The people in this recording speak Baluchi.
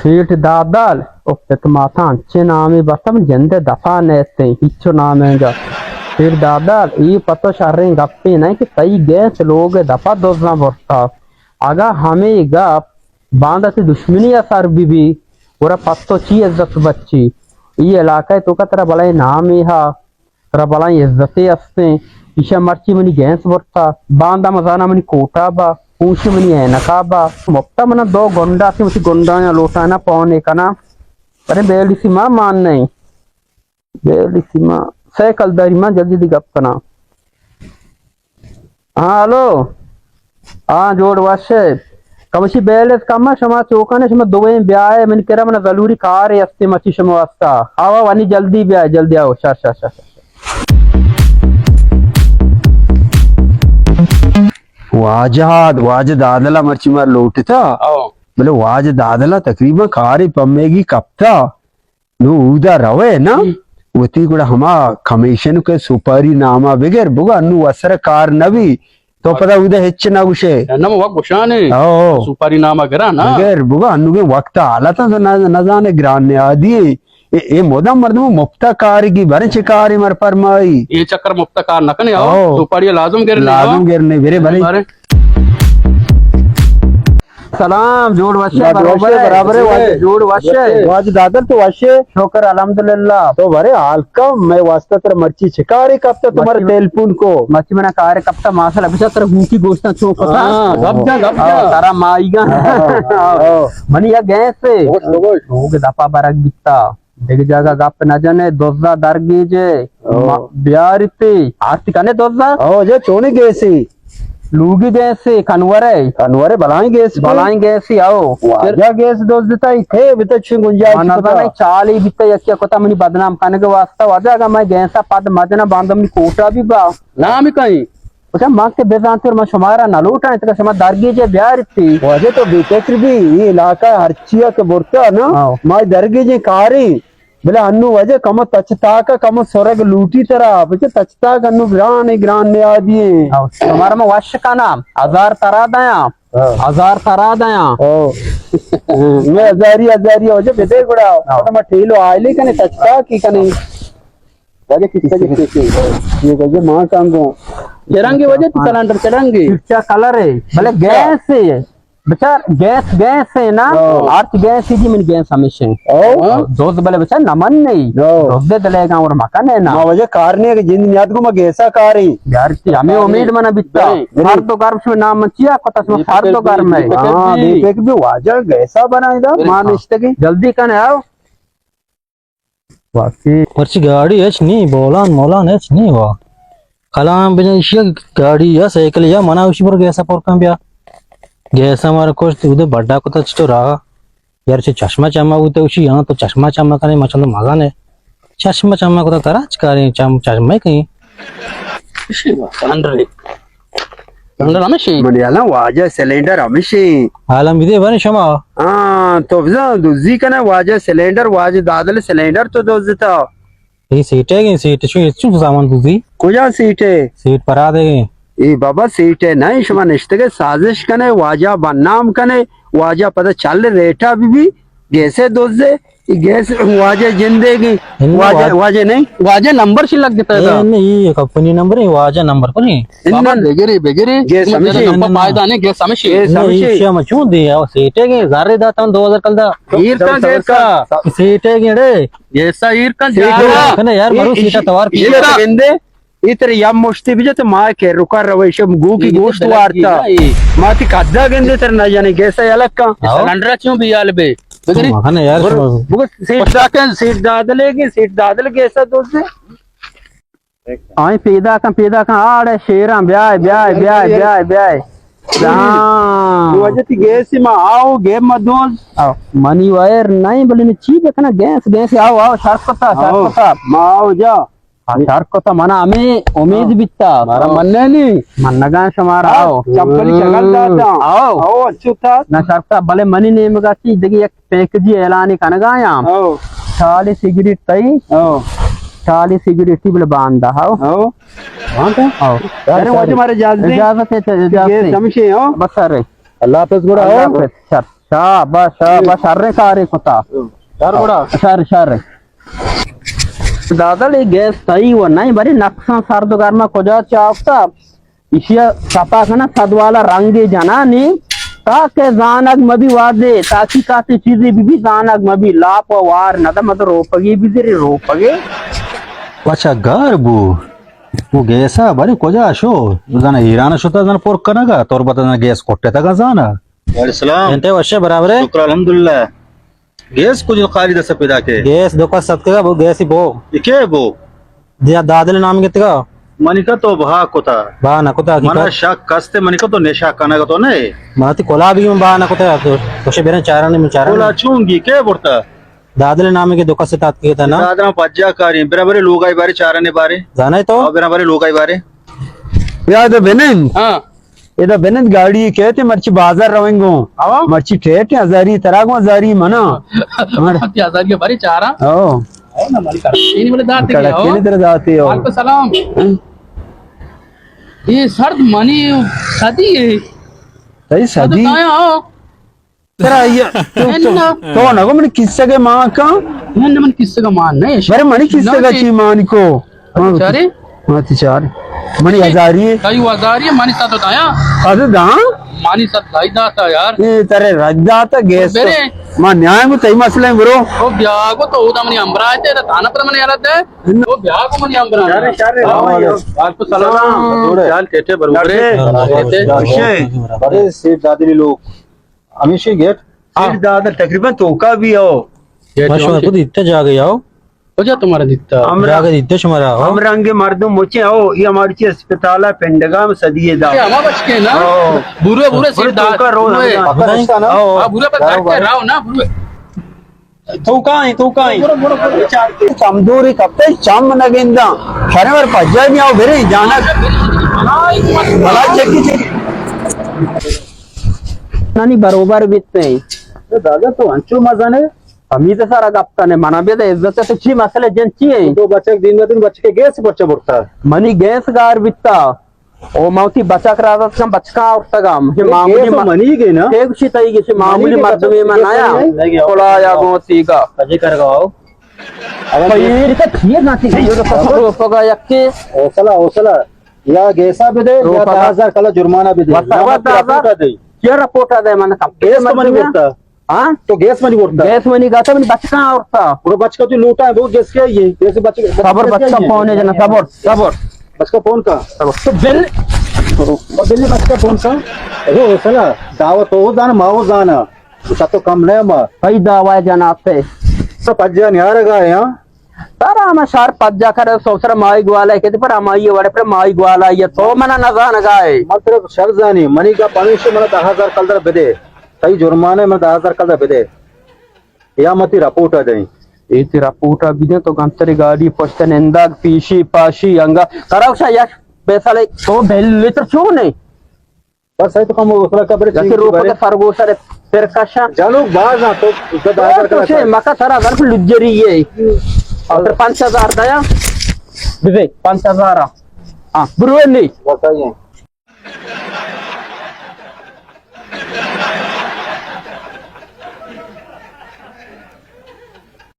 سیٹھ دادل، او پت ماتاں چے نامے بستہ، من جندے دپا نیستیں، ہچو نامے گا۔ سیٹھ دادل، اے پتو شریں گپے نہ کہ تئی گیس لوگ دپا دزاں برتا۔ اگاں ہمے گپ باندا تئی دشمنی ء سر بہ بی، گڑا پتو چی عزت بچی؟ اے علاقہ ء توکا ترا بلائیں نامے ہا، ترا بلائیں عزتے ہستیں۔ ایشا مرچی منی گیس برتا، باندا مزانا منی کوٹا با، پوشی منی عینکا با۔ مپتا منا دو گنڈا سی، وتی گنڈایاں لوٹانا پونے کنا۔ ارے بیلی سی ما مان نہیں۔ بیلی سیما سائیکل داری، من جلدی دی گپ کناں۔ ہاں، ہلو۔ ہاں، جوڑ وش ئے۔ کمشی بیلس کم، شما چوکانے، شما دوئیں بیائے، من کرا منا ضروری کارے ہستے مچی شما واسطہ۔ آوا وانی جلدی بیائے، جلدی آؤ۔ شر، شر، شر، شر۔ واجہ، واجہ دادلا مرچی مار لوٹتا۔ او۔ بلے واجہ دادلا تقریباً کارے پمیگی کپتا۔ نوں اودا روئے نا، ہم۔ وتی گڑا ہما کمیشن کہ سپاری ناما بگر، بگو انوں وسر کار نبی، تو پدا اودا ہچ نہ گوشے۔ نہ، من وت گوشانے۔ او۔ سپاری ناما گرا نا۔ بگر، بگو انوں وقت حالت تو نہ، نہ زانے گران نیادی۔ اے، اے مدام مردم مفتا کارگی، برے چے کارے مر پرمائی۔ اے چکر مفتا کار نہ کنے، او۔ او۔ سپاری لازم گرنے، لازم او۔ گرنے، برے، برے۔ برے۔ سلام، جوڑ وش ئے، بس برابر وش ئے، ئے۔ برابر ئے، واجہ جوڑ وش ئے۔ واجہ دادل تو وش ئے؟ شکر الحمدللہ۔ تو برے حال کم، مئے واسطہ ترا مرچی چے کارے کپتا، تو مارا مرچی ٹیلیفون کو؟ مرچی منا کارے کپتا، ماشاءاللہ، بچا ترا گوکی گوشتاں چون کتا۔ ہاں، گپ جا، گپ جا۔ ہاں، ترا مائیگا۔ ہاں، ہاں۔ منی یک گیس ئے۔ گوش، گوش۔ لوگ دپا برگ بیتا۔ دگہ جاگہ گپ نہ جنے، دزا درگیجے، او۔ ما-، بیارتی، آرتی کنے دزا؟ او، جے چونی گیسی؟ لوگی گیسی، کنورے۔ کنورے بلائیں گیس کو؟ بلائیں گیسی، او۔ واجہ گیس دزتا، ای کھے بیتا چی گنجائش من کتا؟ نزانے، چالی بیتا، یکی کتا منی بدنام کنگ واسطہ، واجہ اگا میں گیسا پد مجنا باندم نی کوٹا بھی با۔ نام کہیں؟ گوشت، من کہ بزانتر من شمارا نہ لوٹاں، اتکا شما درگیجے بیارتی۔ واجہ تو بے فکر بی، اے علاقہ ہرچیا کہ برتا نا، ہاں۔ ما درگیجے کاری، بلے انو واجہ کمو تچ تاکا کمو سرگ لوٹی ترا، بچہ تچ تاک انو گران اے، گران نیادی اے۔ ہاں، شمارا من وش کناں، ہزار ترا دیاں، ہاں۔ ہزار ترا دیاں۔ ہاں۔ میں ہزاری، ہزاری واجہ بدے گڑا، ہاں۔ ما ٹھیلو آئلی کنے، تچ تاکی کنے۔ واجہ کسا جی کسا؟ یہ واجہ ماں کانگو۔ چرنگی واجہ تو سلنڈر چرنگی۔ چرچا کلر ہے، بلے گیس ہے۔ بچار گیس، گیس ہے نا؟ ہاں۔ آرت گیس ہے جی، من گیس ہمیشہ۔ ہاں۔ دوست بلے بچار نمن نہیں۔ ہاں۔ دوست دے دلے گا اور مکان ہے نا۔ ما واجہ کار نہیں کہ جند نیاد کو ما گیسا کار ہی۔ یار تی ہمیں امید منا بیتا۔ ہر دو گرم شو نام من چیا کتا شما ہر دو گرم ہے۔ ہاں، دیکھ بھی واجہ گیسا بنائے دا، ماں نشتگی۔ جلدی کنے آؤ۔ واقعی۔ مرچی گاڑی ہچ نی، بولان مولان ہچ نی وا۔ کلام بجن ایشی گاڑی یا سائیکل یا منا اوشی پر گیسا پر کن بیا۔ گیسا مارا کشت، اودے بڈا کتا چتو راہ۔ یار چے چشمہ چما بوتا اوشی، ہاں تو چشمہ چما کنے، ما چلو مزہ نے۔ چشمہ چما کتا ترا چکاریں، چم-، چشمہ کہیں۔ سلنڈر۔ سلنڈر ہمیشی؟ منی حالاں واجہ سلنڈر ہمیشی۔ حالاں بدے بارے شما۔ ہاں، تو بزاں دزی کنا واجہ سلنڈر، واجہ دادل سلنڈر تو دزتا۔ اے سیٹ ہے کہ سیٹ شو، چون سامان دزی؟ کجا سیٹ ہے؟ سیٹ پرا دے۔ اے بابا سیٹ ہے نہیں، شما نشتگے سازش کنے، واجہ بدنام کنے، واجہ پتہ چل ریٹا بی بی، گیسے دزے۔ گیس واجہ جندے گی۔ واجہ، واجہ نہیں؟ واجہ نمبر شی لگ دیتا ہے۔ اے نہیں، یہ کمپنی نمبر ہے، واجہ نمبر کو نہیں۔ بابا بگری، بگری۔ گیس ہمیشہ۔ نمبر پائدہ نہیں، گیس ہمیشہ۔ گیس ہمیشہ۔ شما چون دے، او سیٹے گے، زارے داتا دو ہزار کل دا۔ ایر کا گیس کا۔ سیٹے گے ڑے۔ گیسا ایر کا جانا۔ کنے یار، مرو سیٹا توار کی۔ گندے۔ اے ترا یا مشتی بجا تو ما کہ رکا رویش گو کی گوشت وارتا۔ ما تی کدا گندے تر نہ جانے گیسا یلکا۔ سلنڈر چوں بیال بے۔ بگری۔ مہانے یار، بگو سیٹ دادلے گی، سیٹ دادل گیسا دوستے۔ آئی پیدا کن، پیدا کن، آڑے شیراں، بیائے، بیائے، بیائے، بیائے، بیائے۔ جان۔ تو وجہ تی گیسی ما آؤ، گیم ما دوز۔ آؤ۔ منی وائر نہیں، بلے نی چی بکنا، گیس، گیس، آؤ، آؤ، شرط کتا، شرط کتا۔ ما آؤ جا۔ ہاں، شر کتا، منا ہمیں امید بیتا۔ مارا مننے نی۔ منگا شمارا۔ آؤ۔ چپلی چگل داتا۔ آؤ۔ آؤ، اچھو تھا۔ نہ شر کتا، بلے منی نیمگا چی دگی یک پیکجی اعلانی کنگا یا۔ آؤ۔ چالی سگریٹ تئی۔ آؤ۔ چالی سگریٹ تی بلے باندا، آؤ۔ آؤ۔ باندا؟ آؤ۔ ارے واجہ مارا اجازت ہے۔ اجازت ہے، اجازت ہے۔ سمجھے، آؤ۔ بس سر۔ اللہ حافظ گڑا، اللہ آؤ۔ حافظ، شر۔ شاباش، شاباش، شریں کارے کتا۔ شر گڑا۔ شر، شر۔ دادل، اے گیس تئی و نئیں، بری نقصان سرد و گرما کجا چاپتا؟ ایشی ءَ سپا کناں، صد والا رنگے جنانی، تاکہ زانگ مبی وادے، تحقیقات چیزے بی بی، زانگ مبی، لاپ و وار ندہ، مد روپگے بزری روپگے۔ پچا گار بو، وہ گیسا بری کجا شو؟ زن ایران شتا زن پر کنگا، تربت زن گیس کٹتگا زانا۔ وعلیکم السلام۔ انتے وشے برابرے؟ شکر الحمدللہ۔ گیس کجا خالی دست پیدا کے؟ گیس دو کس ستکگا بو، گیسی بو۔ اے کے بو؟ دیا دادل نام گتگا۔ منی کا تو بہا کتا۔ بہا نہ کتا، حقیقت۔ منا شک کستے، منی کا تو نشا کنگا تو نہ۔ منا تی کلا بھی من بہا نہ کتا، تو وشے بیرن چارانی من چارانی۔ کلا چونگی کے برتا؟ دادل نام کے دو کس تاتکگا نا۔ دادل پجا کاری، برابرے لوگائی بارے چارانی بارے۔ زانے تو؟ او برابرے لوگائی بارے۔ یاد بنند۔ ہاں۔ ادا بنند گاڑی کہتے مرچی بازار رویں گوں۔ ہاں۔ مرچی ٹھیٹ ہزاری ترا گوں ہزاری منا۔ ہاں۔ ہزاری بری چارا۔ او۔ او نا مالک کڑکی نہیں بولے داتے ہو۔ کڑکی نہیں ترا داتے ہو۔ وعلیکم السلام۔ ہاں۔ یہ سرد منی صدی ہے۔ صحیح صدی۔ تایا ہو۔ ترا آئی ءَ تو، تو، نہ۔ تو نہ گو من کسگ ءَ مان کن۔ نہ، نہ، من کسگ ءَ مان نہ۔ برے منی کسگ ءَ چی مان کو؟ بیچارے؟ ہاں، تی چار۔ منی ہزاری۔ کئی ہزاری، منی سد دایا۔ سد داں؟ منی سد دائی داتا یار۔ اے ترے رد داتا گیس تو۔ برے۔ ما نیائیں گو تئی مسئلہ برو۔ او بیا گو تو اودا منی امبرا ہے، تیرا تانا پر منی حالت ہے۔ او بیا گو منی امبرا۔ شارے، شارے۔ وعلیکم السلام۔ جوڑے۔ چال ٹیٹے برو برے۔ ٹیٹے۔ برے سیٹ دادی لوگ۔ ہمیشی گیٹ۔ ہاں۔ سیٹ دادا تقریباً توکا بھی ہو۔ گیٹ ما شما جوڑ کو دیتا جاگہ آؤ۔ کجا تمہارا دیتا؟ ہم جاگہ دیتا شمارا، ہاں۔ ہم رنگ مردم مچے ہو، یہ ہماری چی اسپتال ہے، پنڈگا میں صدی دا۔ یہ ہما بچ کے نا؟ ہاں۔ بورے، بورے سیٹ داد۔ توکا روز بورے۔ ہم جانا۔ پتہ نہیں۔ ہاں۔ ہاں، بورے پر بیٹھ کے راو نا، بورے۔ تو کائیں، تو کائیں؟ برو، برو، برو۔ کمزوری کپتے چم نہ گنداں۔ شرے ور پجا نہیں آؤ، برے جانا۔ بلا چکی چکی۔ نانی بروبر بیتے ہیں۔ اے دادا تو انچو مزن ہے۔ ہمیں تو سارا گپتا نے، منا بھی تو عزت ہے، تو چی مسئلہ جن چی ہے؟ تو بچک دین بدن بچکے گیس پرچہ برتا۔ منی گیس گار بیتا۔ او ما وتی بچک را دات کن، بچکاں آورتگاں۔ اے معمولی گیس ما-، منی گے نا؟ اے گوشی تئی گیس معمولی منی گے مردمے بچک من گیس نیا۔ نہیں؟ کلا یا گو تیگا۔ پجے کرگا آؤ۔ پیر کا تیر نہ تھی، یہ تو سفر ہو پگا یکی۔ حوصلہ، حوصلہ۔ یا گیسا بدے، یا روپا دہ ہزار کلا جرمانہ بدے۔ وتا، یا وتا مت ہزار۔ رپورٹ دے۔ کیا رپورٹ دے من کم؟ گیس تو منی مردمے برتا۔ ہاں؟ تو گیس منی برتا؟ گیس منی گاتا، منی بچکاں آورتا۔ برو بچکا تو لوٹا ہے، وہ گیس کیا ہے؟ گیس بچ-، صبر، بچکا کیا ہے؟ فون ہے جنا، صبر، صبر۔ بچکا فون کا؟ صبر۔ تو بل، تو بل بچکا فون کا؟ ارے حوصلہ، دعوت ہو دانا، ماو دانا۔ تو تو کم نہیں ما۔ کئی دعوی جناب سے؟ سب پجا نیارگا ہے، ہاں؟ سر، ہما شہر پجا کرے، سو سر مائی گوالا ہے، کہتے پر ہمائی وڑے پر مائی گوالا ہے، تو منا نزانگا ہے۔ من ترا شر زانی، منی کا پمیشے منا دہ ہزار کلدار بدے۔ تئی جرمانہ من دہ ہزار کلدار بدے۔ یا متی رپورٹ ء دیں۔ اے تی رپورٹ ء بدیں تو گنتری گاڑی پشت نندگ پیشی پاشی انگا کراوشا یک پیسہ لے تو بل لیتر چون ہے؟ بس ہے تو کم حوصلہ کا بڑے یکی چیز روپے بڑے۔ سرگوشا رے پر کشا۔ جانو باز ہاں تو دہ ہزار تو کا سے مکا سرا گن لجری ہے۔ اور پھر پانچ ہزار دیا۔ بزے پانچ ہزار۔ ہاں، بروے نہیں۔ بس آئیے۔